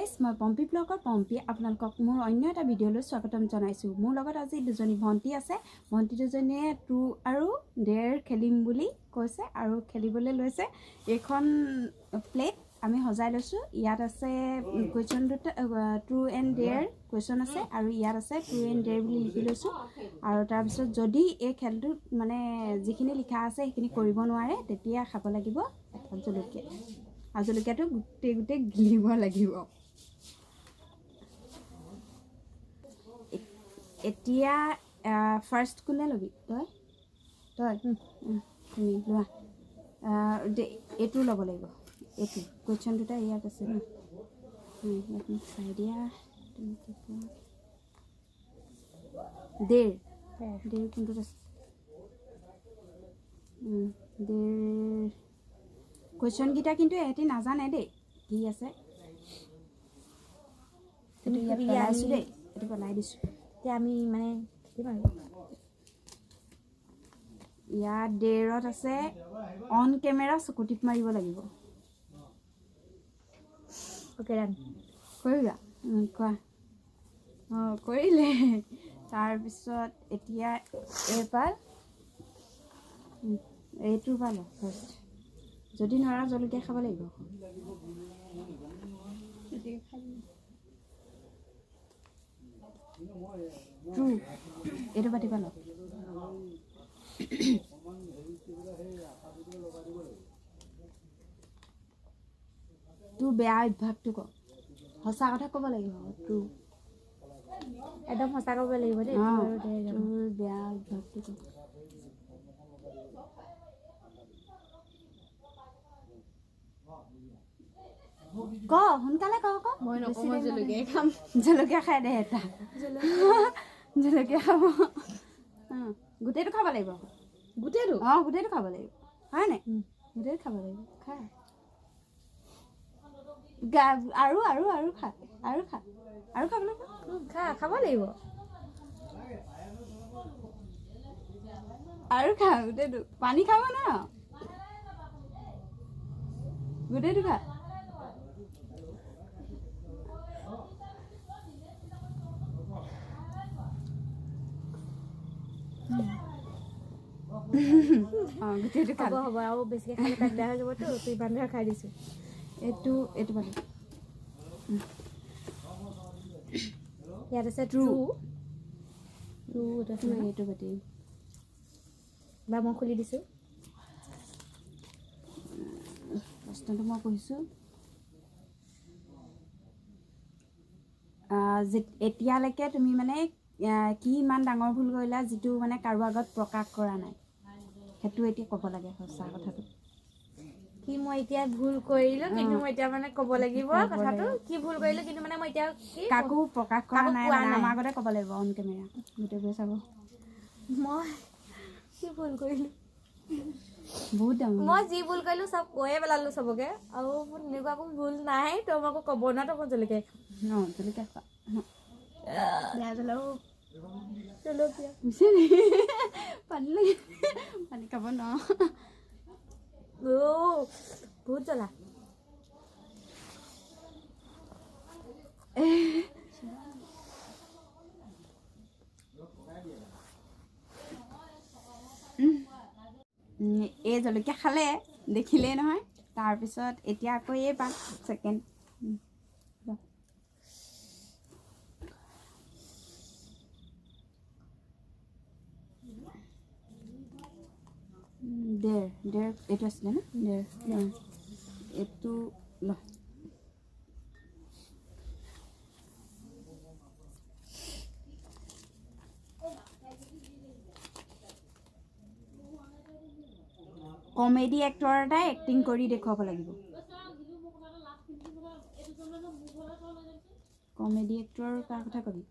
Guys, মই পম্পী ব্লগৰ পম্পী আপোনালোকক মোৰ অন্য এটা ভিডিঅ'লৈ স্বাগতম জনাইছোঁ। মোৰ লগত আজি দুজনী ভণ্টি আছে। ভণ্টি দুজনীয়ে ট্ৰু আৰু ডেৰ খেলিম বুলি কৈছে আৰু খেলিবলৈ লৈছে। এইখন প্লেট আমি সজাই লৈছোঁ। ইয়াত আছে কুৱেশ্যন দুটা, ট্ৰু এণ্ড ডেৰ কুৱেশ্যন আছে আৰু ইয়াত আছে ট্ৰু এণ্ড ডেৰ বুলি লিখি লৈছোঁ। আৰু তাৰপিছত যদি এই খেলটোত মানে যিখিনি লিখা আছে সেইখিনি কৰিব নোৱাৰে, তেতিয়া খাব লাগিব এটা জলকীয়া আৰু জলকীয়াটো গোটেই গোটেই গিলিব লাগিব। এতিয়া ফাৰ্ষ্ট কোনে ল'বি? তই তই তুমি লোৱা। এইটো ল'ব লাগিব, এইটো কুৱেশ্যন দুটা ইয়াত আছে ন, ইয়াত মোক চাই দিয়া। তুমি কি কোৱা? ডেৰ, ডেৰ কোনটোত আছে? ডেৰ কুৱেশ্যনকেইটা কিন্তু এহেঁতি নাজানে দেই কি আছে। এইটো ইয়াত পেলাইছোঁ দেই, এইটো পেলাই দিছোঁ। এতিয়া আমি মানে খেলিম আৰু। ইয়াত ডেৰত আছে অন কেমেৰা চকু টিপ মাৰিব লাগিব। অ'কে, ডান। কৰিবা? কোৱা। অঁ, কৰিলে। তাৰপিছত এতিয়া এইপাল এইটোৰ পৰা ল ফাৰ্ষ্ট। যদি নোৱাৰা জলকীয়া খাব লাগিব। ট্ৰু, এইটো পাতিবা ল। তোৰ বেয়া অভ্যাসটো ক, সঁচা কথা ক'ব লাগিব। ট্ৰু, একদম সঁচা ক'ব লাগিব দেই। অঁ, তোৰ বেয়া অভ্যাসটো ক। ক, সোনকালে ক। ক। মই নকওঁ, মই জলকীয়াই খাম। জলকীয়া খাই দে, এটা জলকীয়া খাব। গোটেইটো খাব লাগিব। গোটেইটো? অঁ, গোটেইটো খাব লাগিব। হয় নাই? গোটেইটো খাব লাগিব। খা আৰু আৰু আৰু খা, আৰু খা, আৰু খাব লাগিব। খা, খাব লাগিব। আৰু খা গোটেইটো। পানী খাব ন? গোটেইটো খা। অঁ, গোটেইটো হ'ব হ'ব, আৰু বেছিকৈ খালে পেট বেয়া হৈ যাবতো। তো ইমান ধৰা খাই দিছোঁ। এইটো এইটো পালে। ইয়াত আছে ট্ৰু। ট্ৰু এইটো পাতি বা মই খুলি দিছোঁ। প্ৰশ্নটো মই পঢ়িছোঁ। এতিয়ালৈকে তুমি মানে কি ইমান ডাঙৰ ভুল কৰিলা যিটো মানে কাৰো আগত প্ৰকাশ কৰা নাই, সেইটো এতিয়া ক'ব লাগে সঁচা কথাটো। কি মই এতিয়া ভুল কৰিলোঁ, কিন্তু মই এতিয়া মানে ক'ব লাগিব কথাটো কি ভুল কৰিলোঁ, কিন্তু মানে মই এতিয়া কাকো প্ৰকাশ কৰা নাই, আমাৰ আগতে ক'ব লাগিব অন কেমেৰা, গোটেইবোৰে চাব। মই কি ভুল কৰিলোঁ? বহুত ডাঙৰ। মই যি ভুল কৰিলোঁ চব কৈয়ে পেলালোঁ চবকে, আৰু মোৰ তেনেকুৱা একো ভুল নাই। তো মই আকৌ ক'ব নোৱাৰো, তো মই জলকীয়া অঁ, জলকীয়া খোৱা। বেয়া জলকীয়া পানী লাগে, পানী খাব নোৱাৰো। বহুত জ্বলা। এই জলকীয়া খালে দেখিলেই নহয়। তাৰপিছত এতিয়া আকৌ এই পাম ছেকেণ্ড। ডেৰ, ডেৰ এইটো আছিলে ন? ডেৰ এইটো ল। কমেডি এক্টৰ এটাই এক্টিং কৰি দেখুৱাব লাগিব। কমেডি এক্টৰ কাৰ কথা কবি?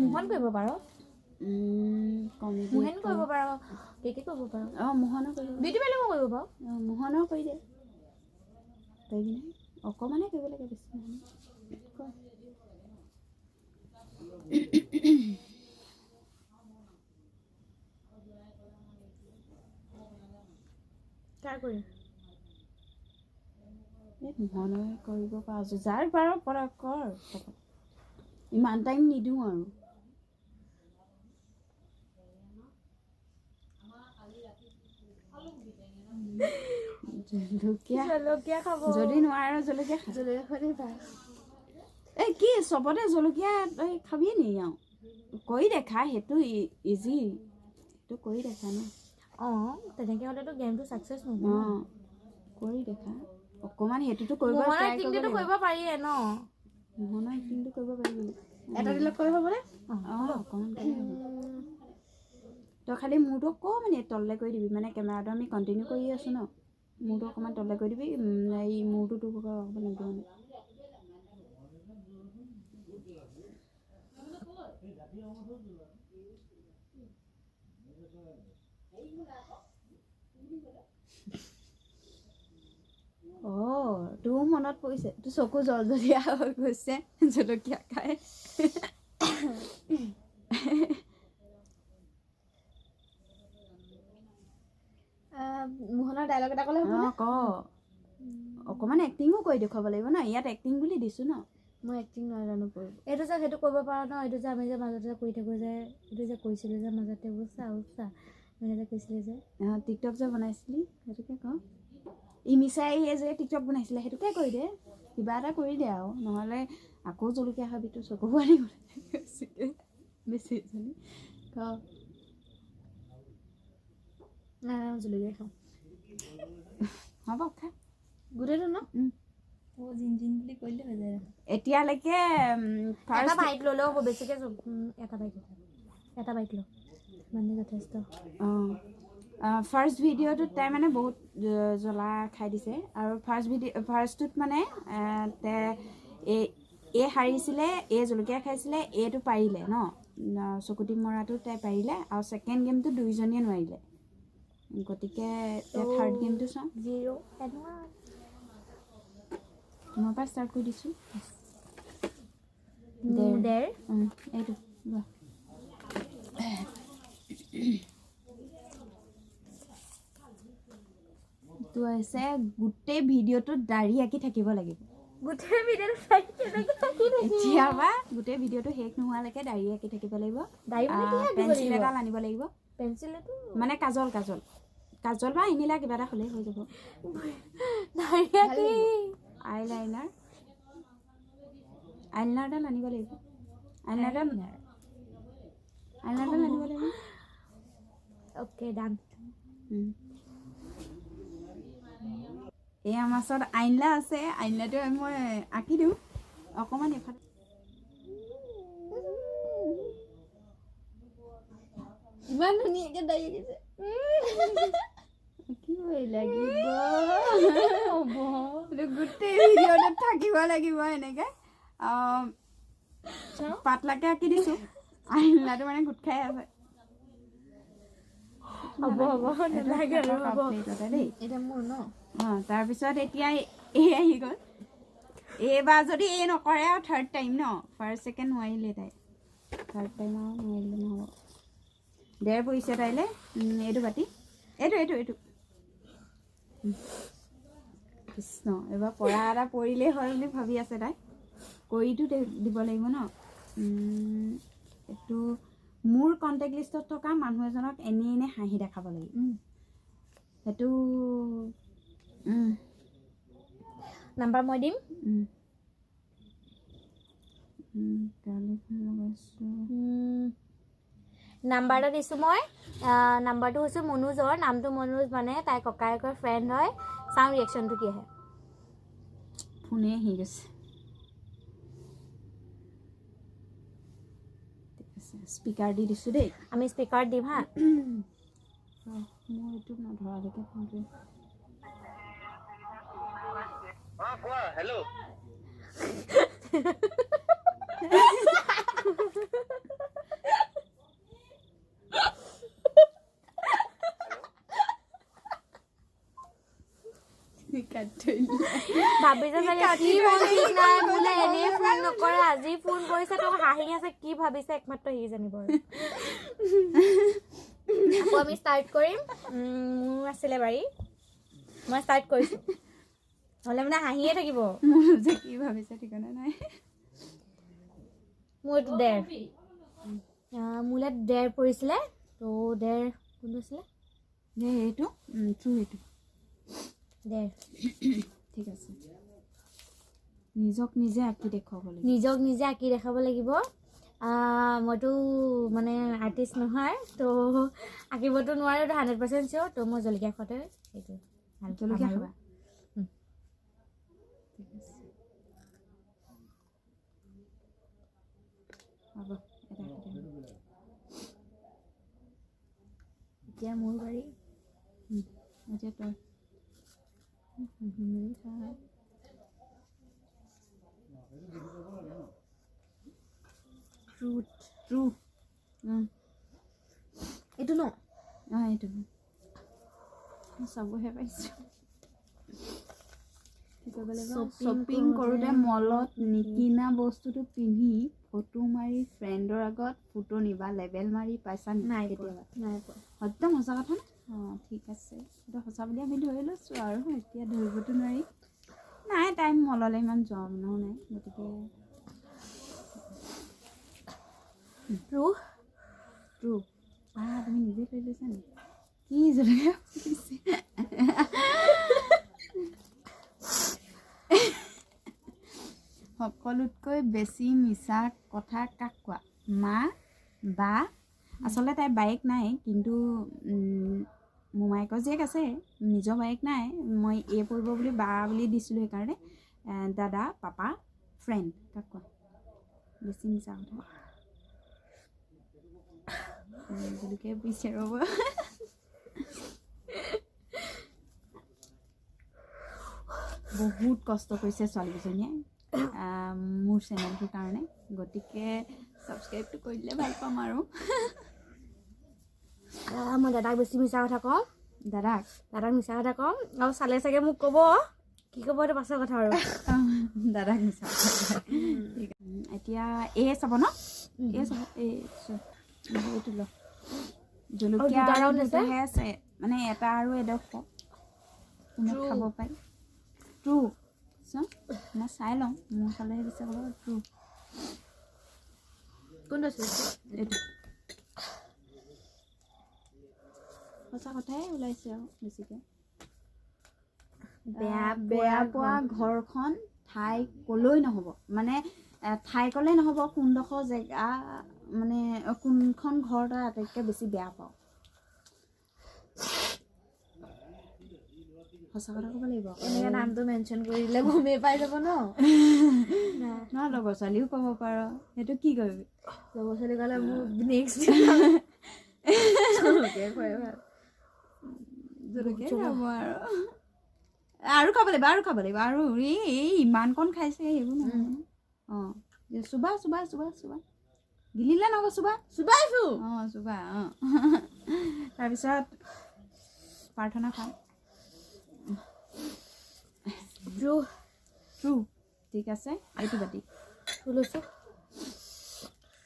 মোহন কৰিব পাৰ। মোহন কৰিব পাৰ, কে কে কৰিব পাৰ। অঁ, মোহনো কৰিব, বিউটি পাৰ্লাৰো কৰিব পাৰ। অঁ, মোহনো কৰি দে। পাৰিবি নহয়? অকণমানে কৰিব লাগে, বেছি নহয়। কাৰ কৰিম? মোহনে কৰিব পৰা যাৰ পাৰ পৰা কৰ, ইমান টাইম নিদিওঁ আৰু। জলকীয়া জলকীয়া খাব যদি নোৱাৰ, জলকীয়া খা। জলকীয়া খোৱাটোৱে ভাল। এই কি চবতে জলকীয়া তই খাবিয়ে নি? আৰু কৰি দেখা, সেইটো ইজি, সেইটো কৰি দেখা ন। অঁ, তেনেকৈ হ'লেতো গেমটো ছাকচেছ নহ'ব। অঁ, কৰি দেখা অকণমান, সেইটোতো কৰিব মোহনৰ try কৰিব এক্টিংটোতো লাগিব। কৰিব পাৰিয়ে ন? মোহনৰ এক্টিংটো কৰিব পাৰিবি। এটা দিলে কৈ হ'বনে? অঁ, অকণমান কৰি হ'ব। তই খালি মূৰটো অকণমান এই তললৈ কৰি দিবি, মানে কেমেৰাটো আমি কণ্টিনিউ কৰি আছোঁ ন, মূৰটো অকণমান তললৈ কৰি দিবি। এই মূৰটো তোৰ অকণমান লাগিব মানে। অঁ, তোৰ মনত পৰিছে, তোৰ চকু জলজলীয়া হৈ গৈছে জলকীয়া খাই। মোহনৰ ডাইলগ এটা ক'লে হ'বনে? অঁ, ক। অকণমান এক্টিঙো কৰি দেখুৱাব লাগিব ন, ইয়াত এক্টিং বুলি দিছোঁ ন। মই এক্টিং নাজানো কৰিব। এইটো যে সেইটো কৰিব পাৰ ন, এইটো যে আমি যে মাজতে যে কৰি থাকোঁ যে, এইটো যে কৰিছিলোঁ যে মাজতে, উচা উচা এনেকৈ যে কৈছিলে যে। অঁ, টিকটক যে বনাইছিলি সেইটোকে ক। ই মিছাই যে টিকটক বনাইছিলে সেইটোকে কৰি দে, কিবা এটা কৰি দে আৰু, নহ'লে আকৌ জলকীয়া খাবি, তোৰ চকু পোৱালি বেছিকৈ বেছি এজনী ক। নাই নাই, মই জলকীয়া খাওঁ। হ'ব, খা। গোটেইটো ন? অ', জিন জিন বুলি কৰিলে হৈ যায়। এতিয়ালৈকে এটা ফাৰ্ষ্ট বাইট ল'লেও হ'ব, বেছিকৈ এটা বাইট, এটা বাইট ল মানে যথেষ্ট। অঁ, ফাৰ্ষ্ট ভিডিঅ'টোত তাই মানে বহুত জ্বলা খাই দিছে, আৰু ফাৰ্ষ্ট ভিডিঅ' ফাৰ্ষ্টটোত মানে এই এই হাৰিছিলে, এই জলকীয়া খাইছিলে, এইটো পাৰিলে ন, চকুটিপ মৰাটো তাই পাৰিলে, আৰু ছেকেণ্ড গেমটো দুইজনীয়ে নোৱাৰিলে। গতিকে এতিয়া থাৰ্ড গেমটো চাওঁ। 0 and 1। তোমাৰ পৰা ষ্টাৰ্ট কৰি দিছোঁ। ডেৰ। এইটো লোৱা। এইটো হৈছে গোটেই ভিডিঅ'টোত দাঢ়ি আঁকি থাকিব লাগিব। গোটেই ভিডিঅ'টো চাই কেনেকৈ আঁকি থাকিম? এতিয়া বা গোটেই ভিডিঅ'টো শেষ নোহোৱালৈকে দাঢ়ি আঁকি থাকিব লাগিব। দাঢ়ি মানে কি আঁকিব পেঞ্চিল লাগিব? এডাল আনিব লাগিব। পেঞ্চিলটো মানে কাজল, কাজল, কাজল বা আনিলা কিবা এটা হ'লেই হৈ যাব। দাঢ়ি আঁকি আই লাইনাৰ, আইলাইনাৰডাল আনিব লাগিব। আইলাইনাৰডাল, আইলাইনাৰডাল আনিব লাগিব। অ'কে, ডান। এই আমাৰ ওচৰত আইনলা আছে, আইনলাটো মই আঁকি দিওঁ অকণমান এইফালে। ইমান ধুনীয়াকে দাঢ়ি আঁকিছে। আঁকিবই লাগিব, এইটো গোটেই ভিডিঅ'টোত থাকিব লাগিব। এনেকে পাতলাকে আঁকি দিছোঁ, আইনলাটো মানে গোট খাই আছে। হ'ব হ'ব, নালাগে আৰু, হ'ব। প্লেটতে দেই। এতিয়া মোৰ ন? অঁ, তাৰপিছত এতিয়া এই আহি গ'ল। এইবাৰ যদি এই নকৰে আৰু থাৰ্ড টাইম ন, ফাৰ্ষ্ট ছেকেণ্ড নোৱাৰিলে তাই, থাৰ্ড টাইম আৰু নোৱাৰিলে নহ'ব। ডেৰ পৰিছে তাইলে। এইটো বাতি, এইটো এইটো এইটো। কৃষ্ণ, এইবাৰ পৰা এটা পৰিলেই হয় বুলি ভাবি আছে তাই। কৰিতো দিব লাগিব ন। এইটো মোৰ কণ্টেক্ট লিষ্টত থকা মানুহ এজনক এনেই এনেই হাঁহি দেখাব লাগিব। সেইটো নাম্বাৰ মই দিম। কালি ফোন লগাইছোঁ। নাম্বাৰ এটা দিছোঁ মই। নাম্বাৰটো হৈছে মনোজৰ, নামটো মনোজ, মানে তাইৰ ককায়েকৰ ফ্ৰেণ্ড হয়। চাওঁ ৰিয়েকশ্যনটো কি আহে। ফোনে আহি গৈছে। ঠিক আছে, স্পীকাৰ দি দিছোঁ দেই। আমি স্পীকাৰত দিম হা। মোৰ এইটো নধৰালৈকে ফোনটোৱে অ, কোৱা, হেল্ল'। ভাবিছে চাগে কি হ'ল ঠিক নাই, বোলে এনেই ফোন নকৰে, আজি ফোন কৰিছে, তোক হাঁহি আছে, কি ভাবিছে একমাত্ৰ সি জানিব। আৰু আকৌ আমি ষ্টাৰ্ট কৰিম। মোৰ আছিলে বাৰী, মই ষ্টাৰ্ট কৰিছোঁ। নহ'লে মানে হাঁহিয়ে থাকিব। মোৰ যে কি ভাবিছে ঠিকনা নাই। মোৰ এইটো ডেৰ, মোলৈ ডেৰ পৰিছিলে। ত' ডেৰ কোনটো আছিলে? দে এইটো ট্ৰু, এইটো ডেৰ। ঠিক আছে। নিজক নিজে আঁকি দেখুৱাব লাগিব। নিজক নিজে আঁকি দেখাব লাগিব। মইতো মানে আৰ্টিষ্ট নহয়, তো আঁকিবতো নোৱাৰোঁ, 100% চিয়'ৰ। তো মই জলকীয়া খোৱাতে সেইটো ভাল পাম জলকীয়া আৰু। খাবা? উম। ঠিক আছে, হ'ব, এটা আঁকি দে। এতিয়া মোৰ বাৰী। এতিয়া তই। ট্ৰুথ। ট্ৰু। এইটো ন? অঁ, এইটো মই চাবহে পাইছোঁ। কি কৰিব লাগিব? Shopping shopping কৰোঁতে কৰোঁতে মলত নিকিনা বস্তুটো পিন্ধি ফটো মাৰি ফ্ৰেণ্ডৰ আগত ফুটনি বা লেবেল মাৰি পাইছা নেকি নাই পোৱা। কেতিয়াবা? নাই পোৱা। একদম সঁচা কথা নে? অঁ, ঠিক আছে, এইটো সঁচা বুলি আমি ধৰি লৈছোঁ আৰু এতিয়া ধৰিবতো নোৱাৰি। নাই, টাইম মললৈ ইমান যোৱা মানুহো নাই, গতিকে ট্ৰু। ট্ৰু। তুমি নিজে কৰি লৈছা নেকি? কি জলকীয়া পুৰিছে? সকলোতকৈ বেছি মিছা কথা কাক কোৱা? মা, বা। আচলতে তাইৰ বায়েক নাই, কিন্তু মোমায়েকৰ জীয়েক আছে, নিজৰ বায়েক নাই। মই এ পৰিব বুলি বা বুলি দিছিলোঁ সেইকাৰণে। দাদা, পাপা, ফ্ৰেণ্ড, কাক কোৱা বেছি মিছা কথা? জলকীয়া পুৰিছে, ৰ'ব। বহুত কষ্ট কৰিছে ছোৱালীকেইজনীয়ে মোৰ চেনেলটোৰ কাৰণে, গতিকে ছাবস্ক্ৰাইবটো কৰি দিলে ভাল পাম আৰু। মই দাদাক বেছি মিছা কথা কওঁ। দাদাক? দাদাক মিছা কথা কওঁ আৰু চালে চাগে মোক ক'ব, কি ক'ব এইটো পাছৰ কথা আৰু। দাদাক মিছা কথা কয়। ঠিক আছে। এতিয়া এই চাব ন? এই চাব, এই চোৱা। এইটো ল, জলকীয়া দুটা আৰু round আছে? দুটাহে আছে, মানে এটা আৰু এডোখৰ কোনে True. খাব পাৰি। ট্ৰু। চোৱা, মই চাই লওঁ, মোৰ ফালেহে দিছে ক'ব। ট্ৰু। কোনটো আছিল? এইটো সঁচা কথাই ওলাইছে আৰু বেছিকৈ। বেয়া বেয়া পোৱা ঘৰখন ঠাই ক'লৈ নহ'ব, মানে ঠাই ক'লে নহ'ব, কোনডোখৰ জেগা, মানে কোনখন ঘৰ তই আটাইতকৈ বেছি বেয়া পাওঁ? সঁচা কথা ক'ব লাগিব আকৌ। এনেকৈ নামটো মেনশ্যন কৰি দিলে গমেই পাই যাব ন? নহয়, লগৰ ছোৱালীও ক'ব পাৰ। সেইটো কি কৰিবি? লগৰ ছোৱালী ক'লে মোৰ নেক্সট জলকীয়া খুৱাই ভাল। জলকীয়াই খাব আৰু, আৰু খাব লাগিব, আৰু খাব লাগিব আৰু। এই ইমানকণ খাইছে, সেইবোৰ নহয়। অঁ, চুবা চুবা চুবা চুবা, গিলিলে নহ'ব, চুবা। চুবাইছো। অঁ, চুবা। অঁ, তাৰপিছত প্ৰাৰ্থনা খাম। ট্ৰু। ট্ৰু, ঠিক আছে। এইটো বাতি লৈছোঁ।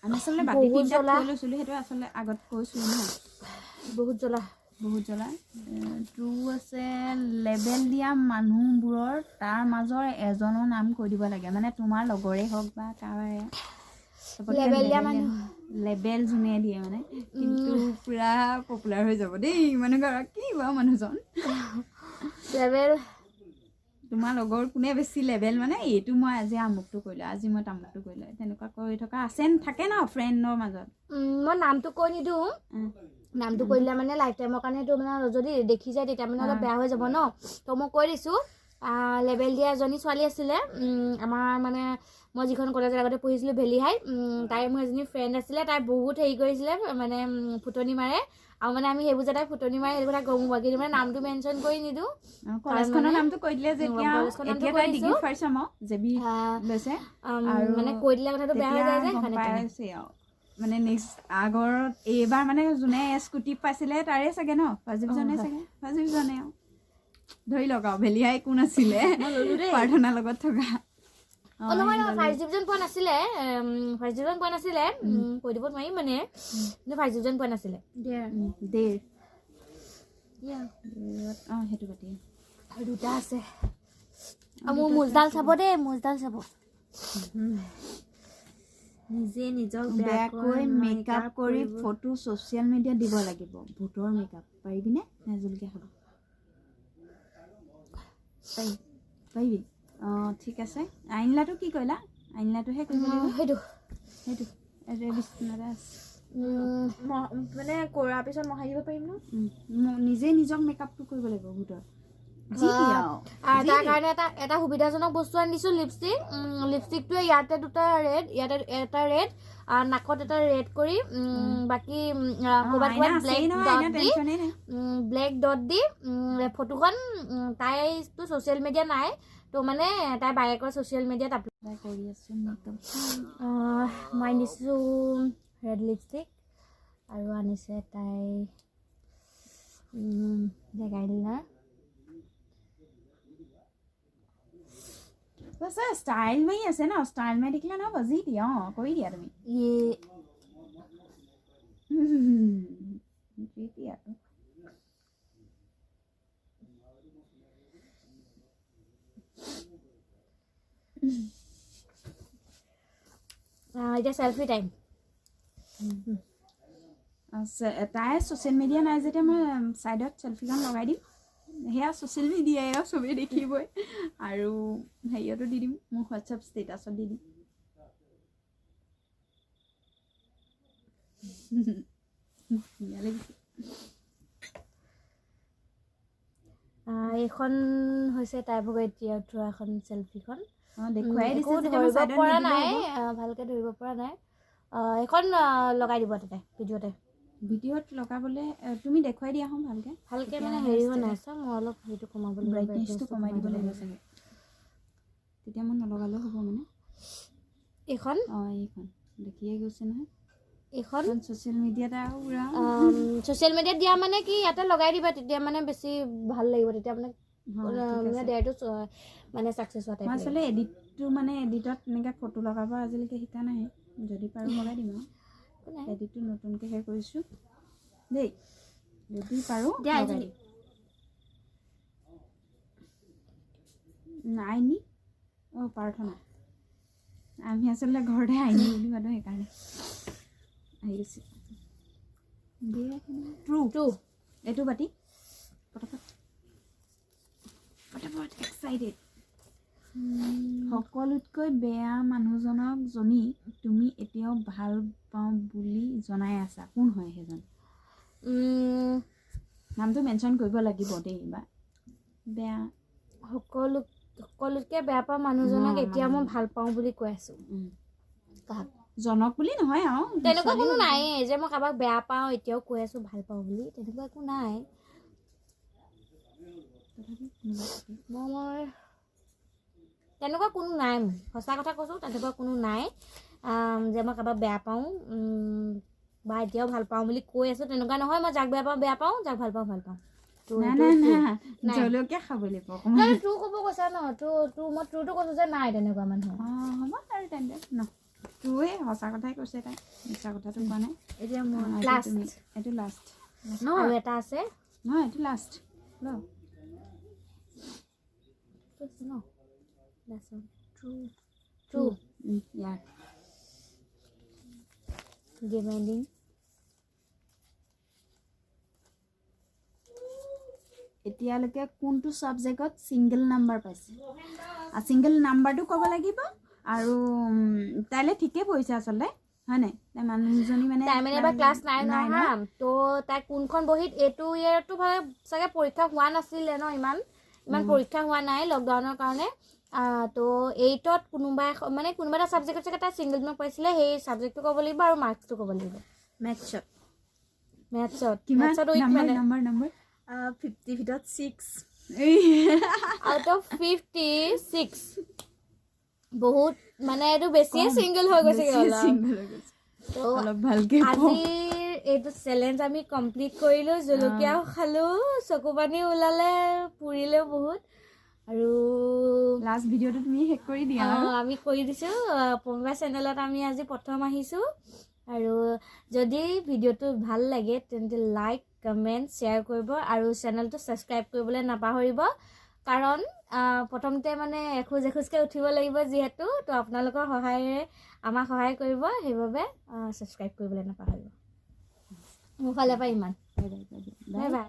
আমি আচলতে বাতি বহুত তিনিটা জ্বলা। থৈ লৈছিলোঁ, সেইটো আচলতে আগত কৈছোঁ ন। বহুত জ্বলা। বহুত জ্বলা। ট্ৰু আছে। লেবেল দিয়া মানুহবোৰৰ তাৰ মাজৰ এজনৰ নাম কৈ দিব লাগে, মানে তোমাৰ লগৰে হওক বা কাৰোবাৰে। চবতকে লেবেল দিয়া মানুহ। লেবেল যোনে দিয়ে মানে কিন্তু পুৰা পপুলাৰ হৈ যাব দেই মানুহগৰাকী বা মানুহজন। লেবেল তোমাৰ লগৰ কোনে বেছি লেবেল, মানে এইটো মই আজি আমুকটো কৰিলোঁ, আজি মই তামুকটো কৰিলোঁ, তেনেকুৱা কৰি থকা আছে থাকে ন ফ্ৰেণ্ডৰ মাজত? মই নামটো কৈ নিদিওঁ। নামটো কৈ দিলে মানে লাইফ টাইমৰ কাৰণে সেইটো মানে যদি দেখি যায় তেতিয়া মানে অলপ বেয়া হৈ যাব ন। তো মই কৈ দিছোঁ, লেবেল দিয়া এজনী ছোৱালী আছিলে আমাৰ, মানে মই যিখন কলেজৰ আগতে পঢ়িছিলোঁ ভেলি হাই, তাই মোৰ এজনী ফ্ৰেণ্ড আছিলে। তাই বহুত হেৰি কৰিছিলে, মানে ফুটনি মাৰে আৰু মানে আমি সেইবোৰ যে তাই ফুটনি মাৰে সেইটো কথা গম পোৱা, কিন্তু মানে নামটো মেনশ্যন কৰি নিদিওঁ। কলেজখনৰ নামটো কৈ দিলে যেতিয়া কলেজখনৰ নামটো এতিয়া কৈ তাই ডিগ্ৰী দিছোঁ। ফাৰ্ষ্ট চেমৰ জেবি লৈছে আৰু মানে কৈ দিলে কথাটো বেয়া হৈ তেতিয়া যায় যে গম সেইকাৰণে। পাইছে আৰু মানে নেক্সট আগৰত এইবাৰ মানে যোনে স্কুটি পাইছিলে তাৰে চাগে ন ফাৰ্ষ্ট ডিভিজনে চাগে, ফাৰ্ষ্ট ডিভিজনে আৰু ধৰি লওক আৰু ভেলিয়াই কোন আছিলে প্ৰাৰ্থনাৰ লগত থকা। অ নহয় নহয়, ফাৰ্ষ্ট ডিভিজন পোৱা নাছিলে, ফাৰ্ষ্ট ডিভিজন পোৱা নাছিলে, কৈ দিব নোৱাৰিম মানে, কিন্তু ফাৰ্ষ্ট ডিভিজন পোৱা নাছিলে। ডেৰ অঁ, সেইটো পাতি আৰু দুটা আছে। আৰু মোৰ মোজডাল চাব দেই, মোজডাল চাব। নিজে নিজক বেয়াকৈ মেকআপ কৰি ফটো ছ'চিয়েল মিডিয়াত দিব লাগিব, ভূতৰ মেকআপ। পাৰিবিনে নে জলকীয়া খাব? পাৰিম। পাৰিবি? অঁ, ঠিক আছে। আইনলাটো কি কৰিলা? আইনলাটোহে কৰিব লাগিব। সেইটো। সেইটো এইটো বিচনাতে আছে। মানে কৰাৰ পিছত মহাই দিব পাৰিম ন? নিজে নিজক মেকআপটো কৰিব লাগিব ভূতৰ, যি দি আৰু। তাৰ কাৰণে এটা সুবিধাজনক বস্তু আনি দিছোঁ, লিপষ্টিক। লিপষ্টিকটোৱে ইয়াতে দুটা ৰেড, ইয়াতে এটা ৰেড, নাকত এটা ৰেড কৰি বাকী ক'ৰবাত আইনা ক'ৰবাত আছেই ব্লেক নহয়, ডট আইনা দি টেনশ্যনেই নাই। ব্লেক ডট দি ফটোখন, তাইতো ছ'চিয়েল মিডিয়া নাই, তো মানে তাই বায়েকৰ ছ'চিয়েল মিডিয়াত আপলোড তাই কৰি আছোঁ মেকআপ। মই আনিছোঁ ৰেড লিপষ্টিক আৰু আনিছে তাই ব্লেক আইলাইনাৰ। কৈছে ষ্টাইল মাৰি আছে ন, ষ্টাইল মাৰি থাকিলে নহ'ব, যি দিয়া। অঁ, কৰি দিয়া তুমি। ইয়ে। যি দিয়া আৰু। এতিয়া চেলফি টাইম। আছে তাই ছ'চিয়েল মিডিয়া নাই যেতিয়া মই ছাইডত চেলফিখন লগাই দিম। সেয়া ছ'চিয়েল মিডিয়াই আৰু চবেই দেখিবই। আৰু হেৰিয়তো দি দিম, মোৰ হোৱাটছএপ ষ্টেটাছত দি দিম। ধুনীয়া লাগিছে। এইখন হৈছে তাইৰ ভাগৰ এতিয়া উঠোৱা এখন চেলফিখন। অঁ, দেখুৱাই একো দিছে যেতিয়া মই ধৰিব ছাইডত পৰা নিদিলেও নাই। হ'ব। ভালকে ধৰিব পৰা নাই। এইখন লগাই দিব তাতে ভিডিঅ'তে। ভিডিঅ'ত লগাবলৈ তুমি দেখুৱাই দিয়া হোঁ ভালকৈ। ভালকে তেতিয়া মানে মানে হেৰি হোৱা নাই, চা, মই অলপ হেৰিটো কমাব লাগিব। ব্ৰাইটনেছটো brightness-টো কমাই দিব লাগিব চাগে, তেতিয়া মই নলগালেও হ'ব মানে। এইখন। অঁ, এইখন দেখিয়ে গৈছে নহয়। এইখন। ছ'চিয়েল মিডিয়াত আৰু পুৰা ছ'চিয়েল মিডিয়াত দিয়া মানে কি, ইয়াতে লগাই দিবা, তেতিয়া মানে বেছি ভাল লাগিব, তেতিয়া মানে অঁ, ঠিক মানে আছে। ডেৰটো মানে ছাকচেছ হোৱা মই টাইপ। আচলতে এডিটটো মানে এডিটত এনেকৈ ফটো লগাব আজিলৈকে শিকা নাই, যদি পাৰোঁ লগাই দিম আৰু। নাই। এডিটটো নতুনকৈহে কৰিছোঁ দেই, যদি পাৰোঁ দিয়া, লগাই এজনী। দিম। আইনী, অঁ, প্ৰাৰ্থনা। আমি আচলতে ঘৰতে আইনী বুলি মাতোঁ, সেইকাৰণে আহি গৈছে। ট্ৰু। ট্ৰু। এইটো বাতি পটাপট পটাপট, এক্সাইটেড। সকলোতকৈ বেয়া মানুহজনক জনী তুমি এতিয়াও ভাল পাওঁ বুলি জনাই আছা, কোন হয় সেইজন? নামটো মেনশ্যন কৰিব লাগিব দেই, বা বেয়া। সকলোতকে বেয়া পোৱা মানুহজনক এতিয়া মই মানুহজন। ভাল পাওঁ বুলি কৈ আছো। কাক? জনক বুলি নহয় আৰু তেনেকুৱা ছোৱালী কোনো হ'ব। নাইয়ে যে মই কাৰোবাক বেয়া পাওঁ, এতিয়াও কৈ আছো ভাল পাওঁ বুলি, তেনেকুৱা একো নাই। তথাপি কোনোবা থাকে। মই তেনেকুৱা কোনো নাই মোৰ, সঁচা কথা কৈছোঁ, তেনেকুৱা কোনো নাই যে মই কাৰোবাক বেয়া পাওঁ বা এতিয়াও ভাল পাওঁ বুলি কৈ আছোঁ, তেনেকুৱা নহয়। মই যাক বেয়া পাওঁ বেয়া পাওঁ, যাক ভাল পাওঁ ভাল পাওঁ। তো নাই। এইটো নাই। true। নাই। নাই। জলকীয়া খাব লাগিব অকণমান। নাই, ট্ৰু ক'ব কৈছা ন? ট্ৰু, ট্ৰু, মই ট্ৰুটো কৈছোঁ যে নাই তেনেকুৱা মানুহ। অঁ, হ'ব আৰু তেন্তে ন, ট্ৰুৱে, সঁচা কথাই কৈছে তাই, মিছা কথাটো কোৱা নাই। এতিয়া মই এতিয়া Last. তুমি এইটো লাষ্ট। ন? আৰু এটা আছে। নহয়, এইটো লাষ্ট ল। এইটো আছে ন? True, true. ইয়াৰ গেম এণ্ডিং। এতিয়ালৈকে কোনটো ছাবজেক্টত ছিংগল নাম্বাৰ পাইছে? ছিংগল নাম্বাৰটো ক'ব লাগিব আৰু তাইলৈ ঠিকেই পৰিছে আচলতে, হয় নাই? তাই মানুহজনী মানে তাই মানে এবাৰ ক্লাছ 9 নাইনৰ। হা, তো তাই কোনখন বহীত এইটো ইয়েৰতো ভালে চাগে পৰীক্ষা হোৱা নাছিলে ন, ইমান ইমান পৰীক্ষা হোৱা নাই লকডাউনৰ কাৰণে। তো 8ত কোনোবা এখন মানে কোনোবা এটা ছাবজেক্টত চাগে তাই ছিংগল মাৰ্ক পাইছিলে, সেই ছাবজেক্টটো ক'ব লাগিব আৰু মাৰ্কছটো ক'ব লাগিব। মেথছত। মেথছত? কিমান? মেথছত উইক। নাম্বাৰ? মানে নাম্বাৰ, নাম্বাৰ। 50 ভিতৰত 6। আউট অফ 56, বহুত মানে এইটো বেছিয়ে ছিংগল হৈ গৈছেগে অলপ। ছিংগল হৈ গৈছে। তো অলপ ভালকে কওঁ। আজিৰ এইটো চেলেঞ্জ আমি কমপ্লিট কৰিলোঁ। জলকীয়াও খালোঁ, চকু পানী ওলালে, পুৰিলেও বহুত আৰু লাষ্ট ভিডিঅ'টো তুমি শেষ কৰি দিয়া আৰু। আমি কৰি দিছোঁ। পম্পা চেনেলত আমি আজি প্ৰথম আহিছোঁ আৰু যদি ভিডিঅ'টো ভাল লাগে তেন্তে লাইক, কমেণ্ট, শ্বেয়াৰ কৰিব আৰু চেনেলটো ছাবস্ক্ৰাইব কৰিবলৈ নাপাহৰিব। কাৰণ প্ৰথমতে মানে এখোজ এখোজকৈ উঠিব লাগিব যিহেতু, তো আপোনালোকৰ সহায়েৰে আমাক সহায় কৰিব, সেইবাবে ছাবস্ক্ৰাইব কৰিবলৈ নাপাহৰিব। মোৰ ফালৰ পৰা ইমান। Bye bye. Bye bye.